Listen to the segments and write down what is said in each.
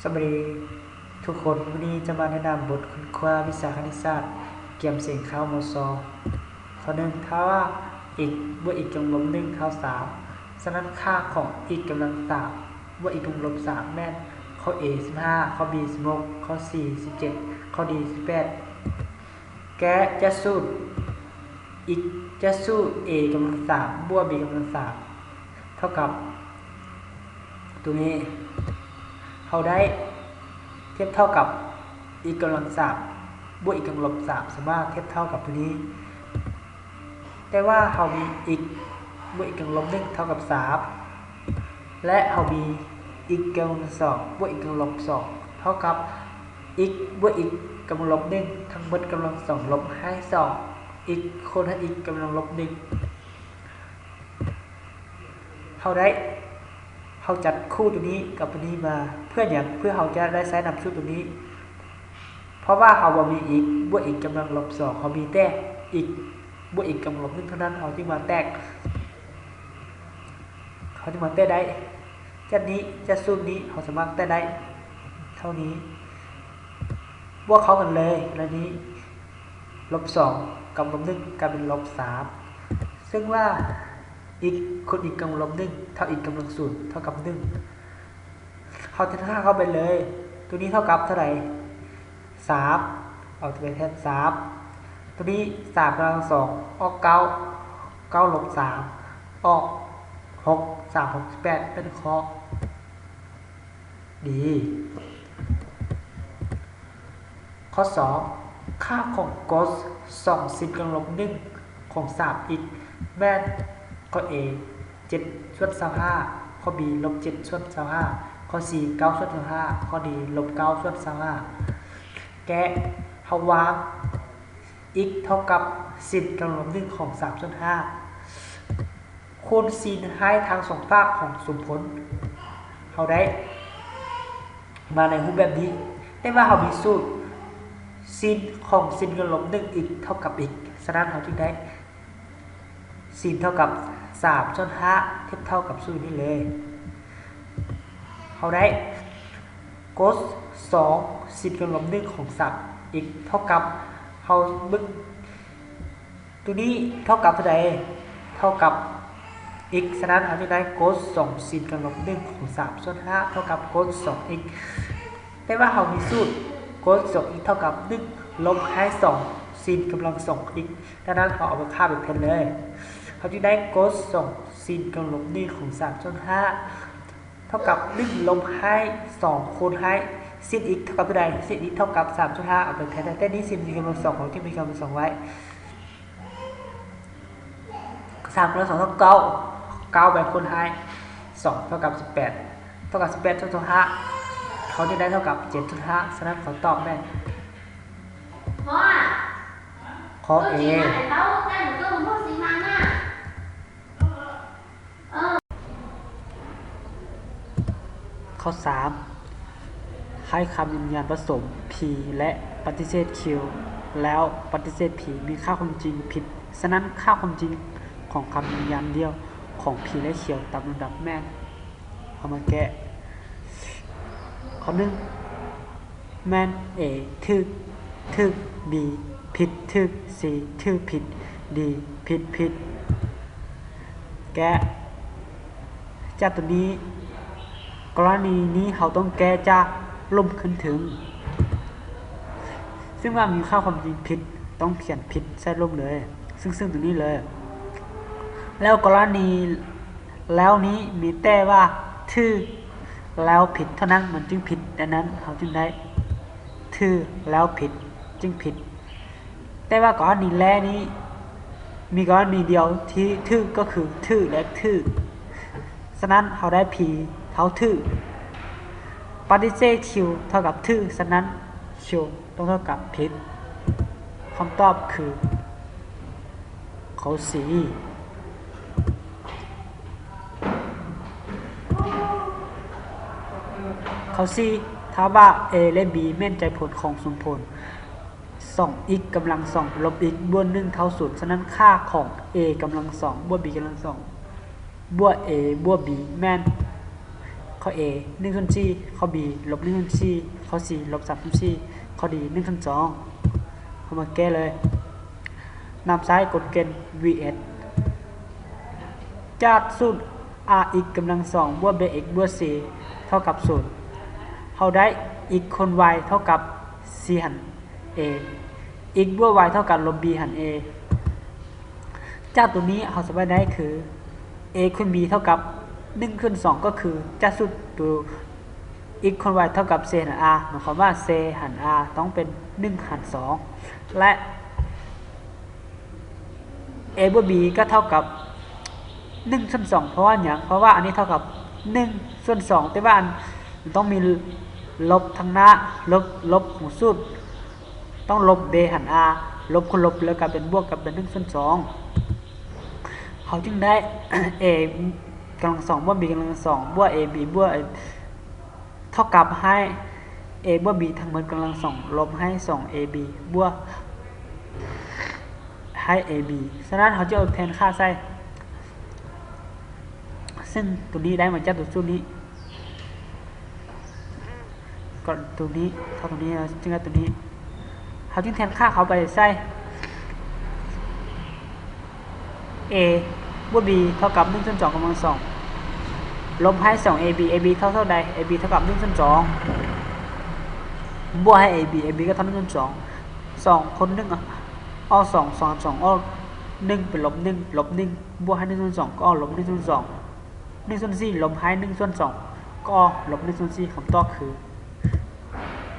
ສະບາຍດີທຸກຄົນ, ມື້ນີ້ຈະມາແນະນຳບົດຄົ້ນຄວ້າວິຊາຄະນິດສາດ ກຽມເສັງເຂົ້າ ມສ. ຂໍ້ໜຶ່ງ ຖ້າວ່າ x ບວກ x ກຳລັງລົບໜຶ່ງເທົ່າສາມ, ສະນັ້ນຄ່າຂອງ x ກຳລັງສາມ ບວກ x ກຳລັງລົບສາມ ແມ່ນຂໍ້ A ສິບຫ້າ, ຂໍ້ B ສິບຫົກ, ຂໍ້ C ສິບເຈັດ, ຂໍ້ D ສິບແປດ. ແກ້ຈາກສູດ x ຈາກສູດ a ກຳລັງສາມ ບວກ b ກຳລັງສາມ ເທົ່າກັບໂຕນີ້ ເຮົາໄດ້ທຽບເທົ່າກັບ x ກຳລັງສາມ ບວກ x ກຳລັງລົບສາມ ສາມາດທຽບເທົ່າກັບໂຕນີ້. ແຕ່ວ່າເຮົາມີ x ບວກ x ກຳລັງລົບໜຶ່ງເທົ່າກັບສາມ ແລະ ເຮົາມີ x ກຳລັງສອງ ບວກ x ກຳລັງລົບສອງ ເທົ່າກັບ x ບວກ x ກຳລັງລົບໜຶ່ງ ທັງໝົດກຳລັງສອງ ລົບໃຫ້ສອງ x ຄູນໃຫ້ x ກຳລັງລົບໜຶ່ງ. ເຮົາໄດ້ ເຮົາຈັບຄູ່ໂຕນີ້ກັບໂຕນີ້ມາ ເພື່ອຫຍັງ? ເພື່ອເຮົາຈະໄດ້ໃຊ້ນຳສູດໂຕນີ້. ເພາະວ່າເຮົາບໍ່ມີ x ບວກ x ກຳລັງລົບສອງ ເຮົາມີແຕ່ x ບວກ x ກຳລັງລົບໜຶ່ງເທົ່ານັ້ນ ເຮົາຈຶ່ງມາແຕກ ເຮົາຈຶ່ງມາແຕກໄດ້ ຈາກນີ້ ຈາກສູດນີ້ ເຮົາສາມາດແຕກໄດ້ເທົ່ານີ້ ບວກເຂົ້າກັນເລີຍ ແລ້ວນີ້ ລົບສອງກັບລົບໜຶ່ງກາຍເປັນລົບສາມ ເຊິ່ງວ່າ x ຄູນ x ກຳລັງລົບໜຶ່ງ ເທົ່າ x ກຳລັງສູນ ເທົ່າກັບໜຶ່ງ. ເຮົາແທນຄ່າເຂົ້າໄປເລີຍ ໂຕນີ້ເທົ່າກັບເທົ່າໃດ? ສາມ ເອົາໄປແທນສາມ ໂຕນີ້ ສາມກຳລັງສອງ ອອກເກົ້າ ເກົ້າລົບສາມ ອອກຫົກ ສາມຫົກສິບແປດ ເປັນຂໍ້ D. ຂໍ້ສອງ ຄ່າຂອງໂກດສອງ ຊິນກຳລັງລົບໜຶ່ງຂອງສາມ x ແມ່ນຂໍ້ A ເຈັດສ່ວນຊາວຫ້າ ຂໍ້ B ລົບເຈັດສ່ວນຊາວຫ້າ ຂໍ້ C ເກົ້າສ່ວນຊາວຫ້າ ຂໍ້ D ລົບເກົ້າສ່ວນຊາວຫ້າ. ແກ້ ເຮົາວາງ x ເທົ່າກັບຊິນກຳລັງລົບໜຶ່ງຂອງສາມສ່ວນຫ້າ ຄູນຊິນໃຫ້ທັງສອງຟາກຂອງສົມຜົນ ເຮົາໄດ້ມາໃນຮູບແບບນີ້ ແຕ່ວ່າເຮົາມີສູດ ຊິນຂອງຊິນກຳລັງລົບໜຶ່ງ x ເທົ່າກັບ x ສະນັ້ນເຮົາຈຶ່ງໄດ້ຊິນເທົ່າກັບສາມສ່ວນຫ້າ ທຽບເທົ່າກັບສູດນີ້ເລີຍ. ເຮົາໄດ້ໂກດສອງ ຊິນກຳລັງລົບໜຶ່ງຂອງສາມ x ເທົ່າກັບ ເຮົາເບິ່ງ ໂຕນີ້ເທົ່າກັບເທົ່າໃດ? ເທົ່າກັບ x ສະນັ້ນເຮົາຈະໄດ້ໂກດສອງຊິນກຳລັງລົບໜຶ່ງຂອງສາມສ່ວນຫ້າ ເທົ່າກັບໂກດສອງ x ແຕ່ວ່າເຮົາມີສູດ ໂກດສອງ x ເທົ່າກັບໜຶ່ງລົບໃຫ້ສອງຊິນກຳລັງສອງ x ດັ່ງນັ້ນເຮົາເອົາໄປຂ້າເປັນແທນເລີຍ ເຮົາຈຶ່ງໄດ້ໂກດສອງຊິນກຳລັງລົບໜຶ່ງຂອງສາມສ່ວນຫ້າ ເທົ່າກັບໜຶ່ງລົບໃຫ້ສອງຄູນໃຫ້ຊິນ x ເທົ່າກັບເທົ່າໃດ? ຊິນ x ເທົ່າກັບສາມສ່ວນຫ້າ ເອົາໄປແທນ ແຕ່ນີ້ຊິນ x ກຳລັງສອງ ເຮົາຈຶ່ງມີກຳລັງສອງໄວ້ ສາມກຳລັງສອງເທົ່າເກົ້າ ເກົ້າໄປຄູນໃຫ້ສອງເທົ່າກັບສິບແປດ ເທົ່າກັບສິບແປດສ່ວນຊາວຫ້າ ເຮົາຈະໄດ້ເທົ່າກັບເຈັດສ່ວນຫ້າ ສະນັ້ນຄຳຕອບແມ່ນຂໍ້ A. ຂໍ້ສາມ ໃຫ້ຄຳຢືນຢັນປະສົມ P ແລະ ປະຕິເສດ Q ແລ້ວປະຕິເສດ P ມີຄ່າຄວາມຈິງຜິດ, ສະນັ້ນຄ່າຄວາມຈິງຂອງຄຳຢືນຢັນດ່ຽວຂອງ P ແລະ Q ຕາມລຳດັບແມ່ນ ເຮົາມາແກ້. ຂໍ້ໜຶ່ງ ແມ່ນ A ຖືກ ຖືກ B ຜິດ ຖືກ C ຖືກ ຜິດ D ຜິດ ຜິດ. ແກ້ຈາກໂຕນີ້ ກໍລະນີນີ້ເຮົາຕ້ອງແກ້ຈາກລຸ່ມຂຶ້ນເທິງ ຊຶ່ງວ່າມີຄ່າຄວາມຈິງຜິດ ຕ້ອງຂຽນຜິດໃສ່ລຸ່ມເລີຍ ຊຶ່ງ ຊຶ່ງໂຕນີ້ເລີຍ. ແລ້ວກໍລະນີ ແລ້ວນີ້ມີແຕ່ວ່າຖືກແລ້ວຜິດເທົ່ານັ້ນ ມັນຈຶ່ງຜິດ, ດັ່ງນັ້ນເຮົາຈຶ່ງໄດ້ຖືກແລ້ວຜິດຈຶ່ງຜິດ. ແຕ່ວ່າກໍລະນີແລະນີ້ ມີກໍລະນີດຽວທີ່ຖືກກໍຄືຖືກແລະຖືກ, ສະນັ້ນເຮົາໄດ້ P ເທົ່າຖືກ ປະຕິເສດ Q ເທົ່າກັບຖືກ, ສະນັ້ນ Q ຕ້ອງເທົ່າກັບຜິດ. ຄຳຕອບຄື ຂໍ້ C. ຂໍ້ C ຖ້າວ່າ A ແລະ B ແມ່ນໃຈຜົນຂອງສົມຜົນ ສອງ x ກຳລັງສອງ ລົບ x ບວກໜຶ່ງເທົ່າສູນ, ສະນັ້ນຄ່າຂອງ A ກຳລັງສອງ ບວກ B ກຳລັງສອງ ບວກ A ບວກ B ແມ່ນ ຂໍ້ A ໜຶ່ງສ່ວນສີ່, ຂໍ້ B ລົບໜຶ່ງສ່ວນສີ່, ຂໍ້ C ລົບສາມສ່ວນສີ່, ຂໍ້ D ໜຶ່ງສ່ວນສອງ. ເຮົາມາແກ້ເລີຍ. ນຳໃຊ້ກົດເກນ V S ຈາກສູດ R x ກຳລັງສອງ ບວກ B x ບວກ C ເທົ່າກັບສູນ ເຮົາໄດ້ x ຄູນ y ເທົ່າກັບ C ຫານ A, x ບວກ y ເທົ່າກັບລົບ b ຫານ A. ຈາກໂຕນີ້ເຮົາສາມາດໄດ້ຄື a ຄູນ b ເທົ່າກັບໜຶ່ງສ່ວນສອງ ກໍຄືຈາກສູດໂຕ x ຄູນ y ເທົ່າກັບ c ຫານ r, ໝາຍຄວາມວ່າ c ຫານ r ຕ້ອງເປັນໜຶ່ງຫານສອງ ແລະ a ບວກ b ກໍເທົ່າກັບໜຶ່ງສ່ວນສອງ. ເພາະວ່າຫຍັງ? ເພາະວ່າອັນນີ້ເທົ່າກັບໜຶ່ງສ່ວນສອງ ແຕ່ວ່າອັນ ມັນຕ້ອງມີລົບທາງໜ້າ, ລົບ, ລົບຂອງສູດ ຕ້ອງລົບ b ຫານ r, ລົບຄູນລົບ ແລ້ວກາຍເປັນບວກ ກາຍເປັນໜຶ່ງສ່ວນສອງ. ເຮົາຈຶ່ງໄດ້ a ກຳລັງສອງ ບວກ b ກຳລັງສອງ ບວກ ab ບວກ ເທົ່າກັບໃຫ້ a ບວກ b ທັງໝົດກຳລັງສອງ ລົບໃຫ້ສອງ ab ບວກໃຫ້ ab. ສະນັ້ນເຮົາຈະເອົາແທນຄ່າໃສ່ ຊຶ່ງໂຕນີ້ໄດ້ມາຈາກໂຕສູດນີ້ ກໍໂຕນີ້ ເທົ່າໂຕນີ້ ເຮົາຈຶ່ງໄດ້ໂຕນີ້ ເຮົາຈຶ່ງແທນຄ່າເຂົ້າໄປໃສ່ a ບວກ b ເທົ່າກັບໜຶ່ງສ່ວນສອງກຳລັງສອງ ລົບໃຫ້ສອງ ab, ab ເທົ່າເທົ່າໃດ? ab ເທົ່າກັບໜຶ່ງສ່ວນສອງ ບວກໃຫ້ ab, ab ກໍເທົ່າໜຶ່ງສ່ວນສອງ ສອງຄູນໜຶ່ງອອກສອງ ສອງຫານສອງອອກໜຶ່ງເປັນລົບໜຶ່ງ ລົບໜຶ່ງ ບວກໃຫ້ໜຶ່ງສ່ວນສອງກໍອອກລົບໜຶ່ງສ່ວນສອງ ໜຶ່ງສ່ວນສີ່ລົບໃຫ້ໜຶ່ງສ່ວນສອງກໍອອກລົບໜຶ່ງສ່ວນສີ່ ຄຳຕອບຄື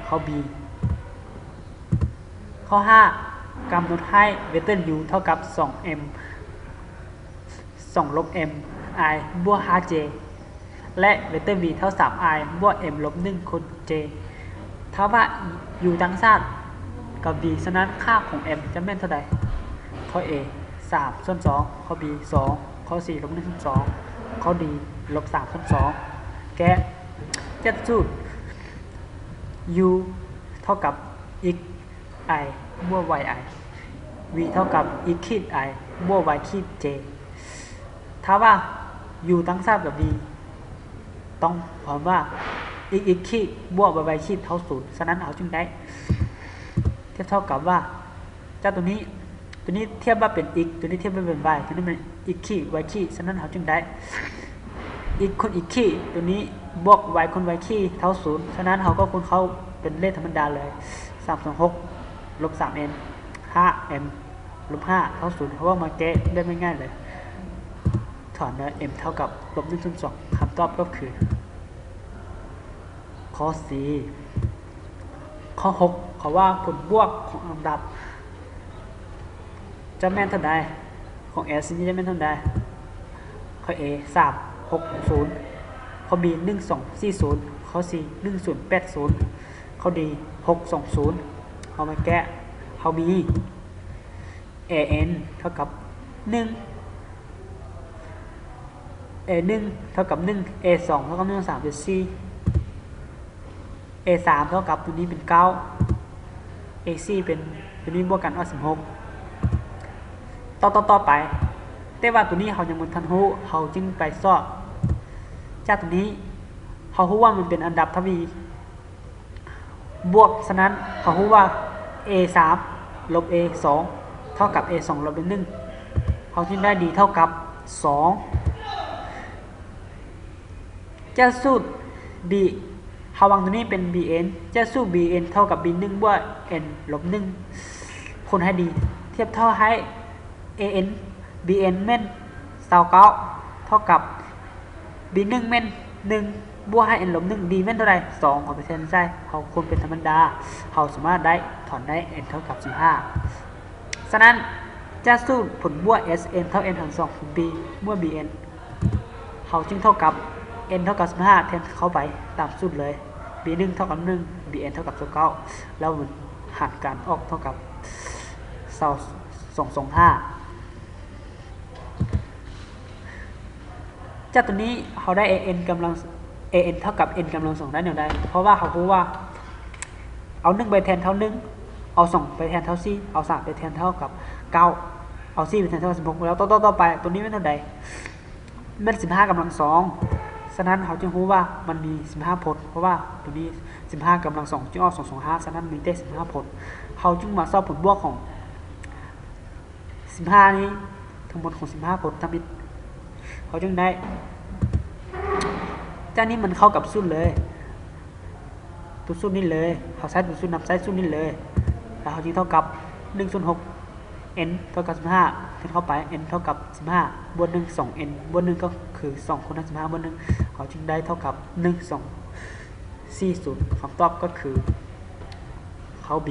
ຂໍ້ B. ຂໍ້ຫ້າ ກຳນົດໃຫ້ເວກເຕີ u ເທົ່າກັບສອງ m ສອງລົບ m i ບວກຫ້າ j ແລະ ເວກເຕີ v ເທົ່າສາມ i ບວກ m ລົບໜຶ່ງຄູນ j ຖ້າວ່າ u ຕັ້ງສາມກັບ v ສະນັ້ນຄ່າຂອງ m ຈະແມ່ນເທົ່າໃດ? ຂໍ້ A ສາມສ່ວນສອງ, ຂໍ້ B ສອງ, ຂໍ້ C ລົບໜຶ່ງສ່ວນສອງ, ຂໍ້ D ລົບສາມສ່ວນສອງ. ແກ້ ຈາກສູດ u ເທົ່າກັບ x i ບວກ y i, v ເທົ່າກັບ x ຂີດ i ບວກ y ຂີດ j. ຖ້າວ່າ u ຕັ້ງສາມກັບ v ຕ້ອງຄວາມວ່າ x x ຂີດບວກ y y ຂີດເທົ່າສູນ. ສະນັ້ນເຮົາຈຶ່ງໄດ້ທຽບເທົ່າກັບວ່າ ຈາກໂຕນີ້ ໂຕນີ້ທຽບວ່າເປັນ x, ໂຕນີ້ທຽບວ່າເປັນ y, ໂຕນີ້ເປັນ x ຂີດ y ຂີດ. ສະນັ້ນເຮົາຈຶ່ງໄດ້ x ຄູນ x ຂີດ ໂຕນີ້ບວກ y ຄູນ y ຂີດເທົ່າສູນ. ສະນັ້ນເຮົາກໍຄູນເຂົ້າເປັນເລກທຳມະດາເລີຍ ສາມສ່ວນຫົກ ລົບສາມ m ຫ້າ m ລົບຫ້າເທົ່າສູນ. ເຮົາເອົາມາແກ້ແບບງ່າຍໆເລີຍ ຖອນເດີ m ເທົ່າກັບລົບໜຶ່ງສ່ວນສອງ ຄຳຕອບກໍຄືຂໍ້ C. ຂໍ້ຫົກ ເຂົາວ່າຜົນບວກຂອງອັນດັບຈະແມ່ນເທົ່າໃດ? ຂອງ S ນີ້ຈະແມ່ນເທົ່າໃດ? ຂໍ້ A ສາມຫົກສູນ, ຂໍ້ B ໜຶ່ງສອງສີ່ສູນ, ຂໍ້ C ໜຶ່ງສູນແປດສູນ, ຂໍ້ D ຫົກສອງສູນ. ເຮົາມາແກ້ ເຮົາມີ a n ເທົ່າກັບໜຶ່ງ, a ໜຶ່ງເທົ່າກັບໜຶ່ງ, a ສອງເທົ່າກັບໜຶ່ງ ສາມເປັນສີ່, a ສາມເທົ່າກັບໂຕນີ້ເປັນເກົ້າ, a ສີ່ເປັນໂຕນີ້ບວກກັນອອກສິບຫົກ ຕໍ່ ຕໍ່ ຕໍ່ໄປ. ແຕ່ວ່າໂຕນີ້ເຮົາຍັງບໍ່ທັນຮູ້ ເຮົາຈຶ່ງໄປຊອກ. ຈາກໂຕນີ້ເຮົາຮູ້ວ່າມັນເປັນອັນດັບທະວີ ບວກ, ສະນັ້ນເຮົາຮູ້ວ່າ a ສາມລົບ a ສອງເທົ່າກັບ a ສອງລົບ a ໜຶ່ງ ເຮົາຈຶ່ງໄດ້ d ເທົ່າກັບສອງ. ຈາກສູດ b ເຮົາວາງໂຕນີ້ເປັນ b n, ຈາກສູດ b n ເທົ່າກັບ b ໜຶ່ງບວກ n ລົບໜຶ່ງ ຄູນໃຫ້ d ທຽບເທົ່າໃຫ້ a n b n ແມ່ນຊາວເກົ້າ ເທົ່າກັບ b ໜຶ່ງແມ່ນໜຶ່ງ ບວກໃຫ້ n ລົບໜຶ່ງ d ແມ່ນເທົ່າໃດ? ສອງ. ເຮົາໄປແທນໃສ່ ເຮົາຄູນເປັນທຳມະດາ ເຮົາສາມາດໄດ້ຖອນໄດ້ n ເທົ່າກັບສິບຫ້າ. ສະນັ້ນ ຈາກສູດຜົນບວກ s n ເທົ່າ n ຫານສອງຄູນ b ບວກ b n ເຮົາຈຶ່ງເທົ່າກັບ n ເທົ່າກັບສິບຫ້າ ແທນເຂົ້າໄປຕາມສູດເລີຍ b ໜຶ່ງເທົ່າກັບໜຶ່ງ b n ເທົ່າກັບຊາວເກົ້າ ແລ້ວມັນຫານກັນອອກເທົ່າກັບສອງສອງຫ້າ. ຈາກໂຕນີ້ເຮົາໄດ້ a n ກຳລັງ a n ເທົ່າກັບ n ກຳລັງສອງໄດ້ແນວໃດ? ເພາະວ່າເຮົາຮູ້ວ່າ ເອົາໜຶ່ງໄປແທນເທົ່າໜຶ່ງ ເອົາສອງໄປແທນເທົ່າສີ່ ເອົາສາມໄປແທນເທົ່າກັບເກົ້າ ເອົາສີ່ໄປແທນເທົ່າກັບສິບຫົກ ແລ້ວຕໍ່ ຕໍ່ ຕໍ່ໄປ ໂຕນີ້ແມ່ນເທົ່າໃດ? ແມ່ນສິບຫ້າກຳລັງສອງ ສະນັ້ນເຮົາຈຶ່ງຮູ້ວ່າມັນມີສິບຫ້າພົດ ເພາະວ່າໂຕນີ້ສິບຫ້າກຳລັງສອງຈຶ່ງອອກສອງສອງຫ້າ ສະນັ້ນມີແຕ່ສິບຫ້າພົດ. ເຮົາຈຶ່ງມາຊອກຜົນບວກຂອງສິບຫ້ານີ້ ທັງໝົດຂອງສິບຫ້າພົດທຳອິດ ເຮົາຈຶ່ງໄດ້ ຈາກນີ້ມັນເຂົ້າກັບສູດເລີຍ ຕົວສູດນີ້ເລີຍ ເຮົາໃຊ້ຕົວສູດນຳໃຊ້ສູດນີ້ເລີຍ ແລ້ວເຮົາຈຶ່ງເທົ່າກັບໜຶ່ງສ່ວນຫົກ n ເທົ່າກັບສິບຫ້າ ແທນເຂົ້າໄປ n ເທົ່າກັບສິບຫ້າ ບວກໜຶ່ງ ສອງ n ບວກໜຶ່ງ ກໍຄືສອງຄູນໃຫ້ສິບຫ້າ ບວກໜຶ່ງ ເຮົາຈຶ່ງໄດ້ເທົ່າກັບໜຶ່ງ ສອງ ສີ່ ສູນ ຄຳຕອບກໍຄື ຂໍ້ B.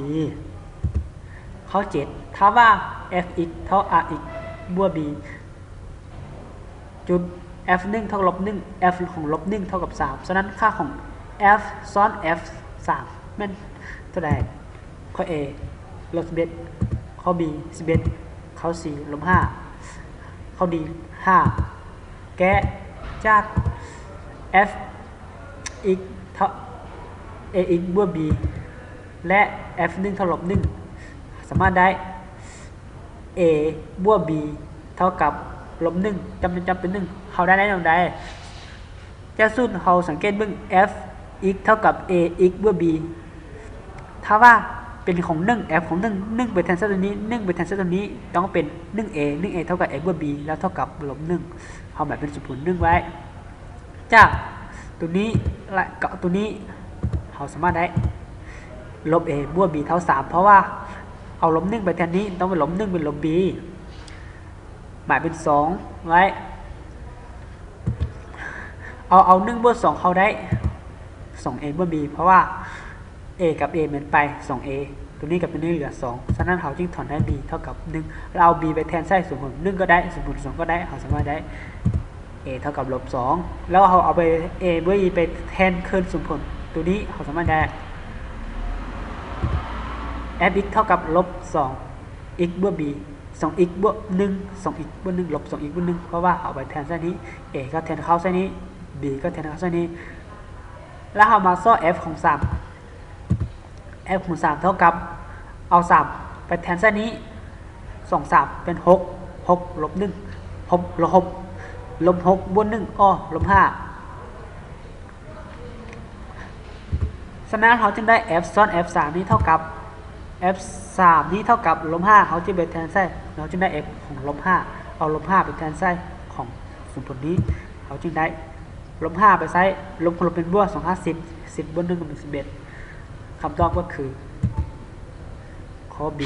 ຂໍ້ເຈັດ ຖ້າວ່າ f(x) ເທົ່າ r(x) ບວກ b ຈຸດ f ໜຶ່ງເທົ່າກັບລົບໜຶ່ງ f ຂອງລົບໜຶ່ງເທົ່າກັບສາມ ສະນັ້ນຄ່າຂອງ f ຊ້ອນ f ສາມແມ່ນເທົ່າໃດ? ຂໍ້ A ລົບສິບເອັດ ຂໍ້ B ສິບເອັດ ຂໍ້ C ລົບຫ້າ ຂໍ້ D ຫ້າ ແກ້ຈາກ f(x) ເທົ່າ a(x) ບວກ b ແລະ f ໜຶ່ງເທົ່າລົບໜຶ່ງ ສາມາດໄດ້ a ບວກ b ເທົ່າກັບລົບໜຶ່ງ ຈຳ ຈຳເປັນໜຶ່ງ ເຮົາໄດ້ແນວໃດ? ຈາກສູດເຮົາສັງເກດເບິ່ງ f(x) ເທົ່າກັບ a(x) ບວກ b ຖ້າວ່າເປັນຂອງໜຶ່ງ f ຂອງໜຶ່ງ ໜຶ່ງໄປແທນໃສ່ຕົວນີ້ ໜຶ່ງໄປແທນໃສ່ຕົວນີ້ ຕ້ອງເປັນໜຶ່ງ a ໜຶ່ງ a ເທົ່າກັບ a ບວກ b ແລ້ວເທົ່າກັບລົບໜຶ່ງ ເຮົາໝາຍເປັນສົມຜົນໜຶ່ງໄວ້ ຈາກຕົວນີ້ ແລະ ກໍຕົວນີ້ ເຮົາສາມາດໄດ້ລົບ a ບວກ b ເທົ່າສາມ ເພາະວ່າເອົາລົບໜຶ່ງໄປແທນນີ້ ຕ້ອງເປັນລົບໜຶ່ງ ເປັນລົບ b ໝາຍເປັນສອງໄວ້ ເອົາ ເອົາໜຶ່ງບວກສອງເຂົ້າໄດ້ສອງ a ບວກ b ເພາະວ່າ a ກັບ a ແມ່ນໄປ ສອງ a ຕົວນີ້ກໍເປັນໜຶ່ງ ເຫຼືອສອງ ສະນັ້ນເຮົາຈຶ່ງຖອນໄດ້ b ເທົ່າກັບໜຶ່ງ ແລ້ວເອົາ b ໄປແທນໃສ່ສົມຜົນໜຶ່ງກໍໄດ້ ສົມຜົນສອງກໍໄດ້ ເຮົາສາມາດໄດ້ a ເທົ່າກັບລົບສອງ ແລ້ວເຮົາເອົາໄປ a ບວກ b ໄປແທນຄືນສົມຜົນ ຕົວນີ້ເຮົາສາມາດໄດ້ f(x) ເທົ່າກັບລົບສອງ x ບວກ b ສອງ x ບວກໜຶ່ງ ສອງ x ບວກໜຶ່ງ ລົບສອງ x ບວກໜຶ່ງ ເພາະວ່າເຮົາໄປແທນໃສ່ນີ້ a ກໍແທນເຂົ້າໃສ່ນີ້ b ກໍແທນເຂົ້າໃສ່ນີ້ ແລ້ວເຮົາມາຊອກ f ຂອງສາມ f ຂອງສາມເທົ່າກັບ ເອົາສາມໄປແທນໃສ່ນີ້ ສອງ ສາມ ເປັນຫົກ ຫົກລົບໜຶ່ງ ຫົກລົບຫົກ ລົບຫົກບວກໜຶ່ງ ອໍ ລົບຫ້າ ສະນັ້ນເຮົາຈຶ່ງໄດ້ f ຊ້ອນ f ສາມນີ້ເທົ່າກັບ f ສາມນີ້ເທົ່າກັບລົບຫ້າ ເຮົາຈຶ່ງໄປແທນໃສ່ ເຮົາຈຶ່ງໄດ້ f ຂອງລົບຫ້າ ເອົາລົບຫ້າໄປແທນໃສ່ຂອງສົມຜົນນີ້ ເຮົາຈຶ່ງໄດ້ລົບຫ້າໄປໃສ່ ລົບຄູນລົບເປັນບວກ ສອງຫ້າສິບ ສິບບວກໜຶ່ງກໍເປັນສິບເອັດ ຄຳຕອບກໍຄື ຂໍ້ B.